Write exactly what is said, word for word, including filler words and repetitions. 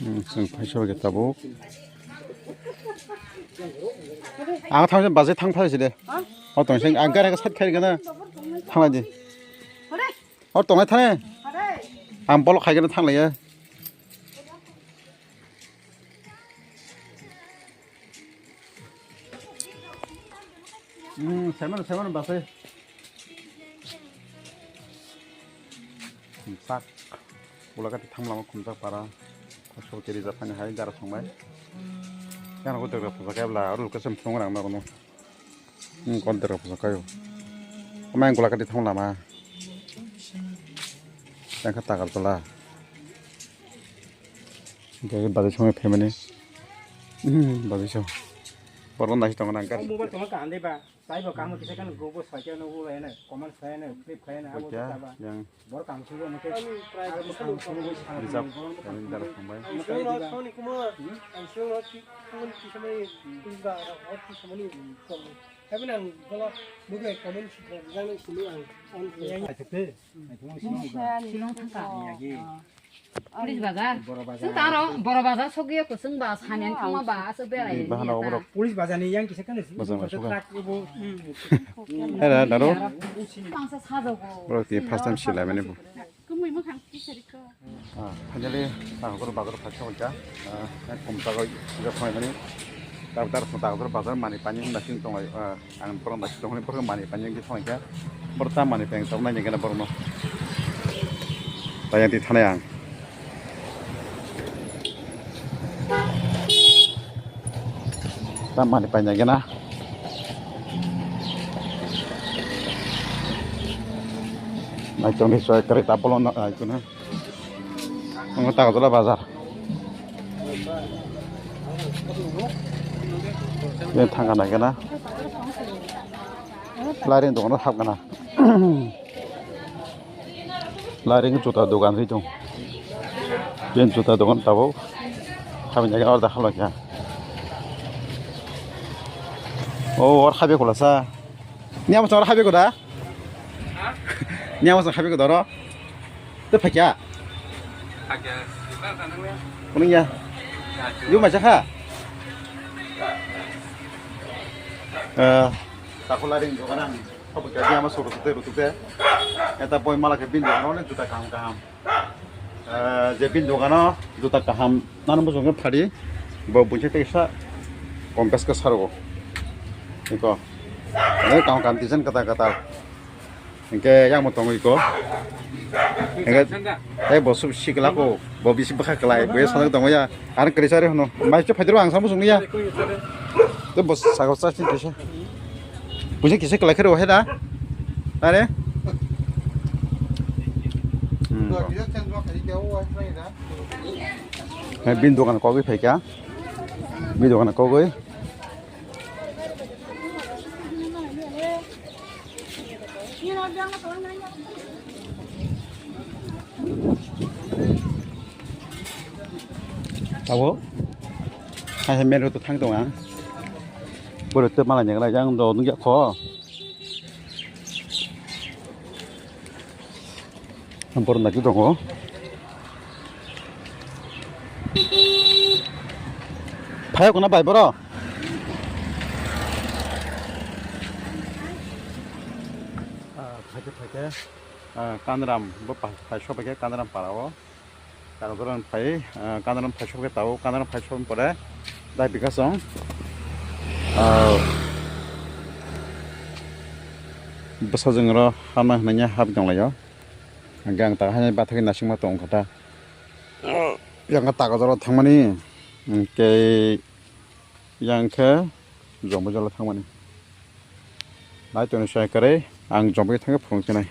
Hmm, chwng phaisa bai khe tabuk. Ang thang, baje thang phai side. O tong sing ang gari ka sat khai gana. Thanglai di. O tonglai thang. Ang bolok khai gana thanglai ya. Hmm, semano, semano, base. Kumsak. Ulakati thang lama kumsak para. Kosol kiri japhani hai dara songbai. Yang aku terus pusaka bla, aru kesem song rang na kono. Hmm, kon terus pusaka yo. Ama yang ulakati thang lama. Yang kata kal tola. Oke, bagi song pemene. Hmm, bagi song. Borok nasi tongo nang kar. Mobile tongo kaham de ba. Taibo kaham kisa kan group o soi khe nugo ene, comment soi ene, clip khai ene, abo Oke, ta ba. Yang Borok kaham sugo mo khe. Ani private Abo sugo sugo mo khe. Rijak, Borok yang darah sampai. Ang sure not Sony Kumar. Hmm? Ang sure not ki-, Kumar kisa mani, hmm, ba, hot kisa mani, hmm, kong. Tapi nang kalau mobile comment sih, jangan sini ang, ang. Yang Shillong thangkha. Iya, iya. Police bazar. Boro bazar. Chwng taro boro bazar sogwi ko chwng ba sani ang thangma ba aswk berai. Bahana oborok. Police bazar ni yang kisa kanu. Bazar ma suka. Era daro. Mangsa sajago. Boro ti first time sila mene bo. Kumui mukhang kisari ko. Ah, finally, ah, boro bazar phaisa hoi ka. Ah, kum tago ida phai mani. Tar tar kum tago boro bazar mani pani hunda sing tonglai. Ah, Ang borok bai tongmani borok mani painani thangkha. Borok ta mani painani toknai ni gana borokno. Painani thanai ang. Ta mani painani gana. Nai tongni soi kare ta bolong na ai kuna. Ang ta jala bazar. Yang thangka nai gana. Lairing dogan hap gana. Lairing juta dogan ri dong. Yang juta dogan tabuk. Kami jaga order halak ya. Oh, or habe kula sa. Ni amo chor habe kuda? Ha? Ni amo chor habe kuda ro? Te phakya? Phakya. Kuning ya? Yu macha kha? Eh, takula ring dogan ang. Apa kya dia masuk rutuk te, rutuk te. Eta boy mala ke bin dogan, juta kaham kaham. Eh, je bini dogano juta kaham nang bujong khe phadi, bo buisa teisa kom bes khe sargo. Iko. Eh, kam kam design kata kata. Hingke yang mo tongwi ko. Hingke, eh, bo sub sikla ko, bo bisi bwkha klai, bo sanang tongo ya. Ar kwrwi sari hwno. Mai se phaidro ang samo sungya. To bo sago sa sin kisa. Buji kisa kalai khero he da. Are. Hmm. Hai bin dogan kogwi phaikha. Bin dogan kogwi. Abo, hai hai main road to thang tong ang. Boro to malai nang lai jang do nung ya kho. Boro naki tongo. Phayok na bai boro. Ah, phaikhe phaikhe. Ah, Kanram bo pa-, phai sobaikhe Kanram para o. Kanram phai, ah, Kanram phai sobaikhe tao, Kanram phai sobani pore dai bikasong. Ah, bwsajwng ro hamna hwnwi hap tonglaio. Hingke ang ta haino bathagwi nasingma tongkha ta. Yang taka jora thangmani, hingke yang khe Jombo jora thangmani. Nai tongni sai kwrwi ang Jombo thangwi phunuk thinai.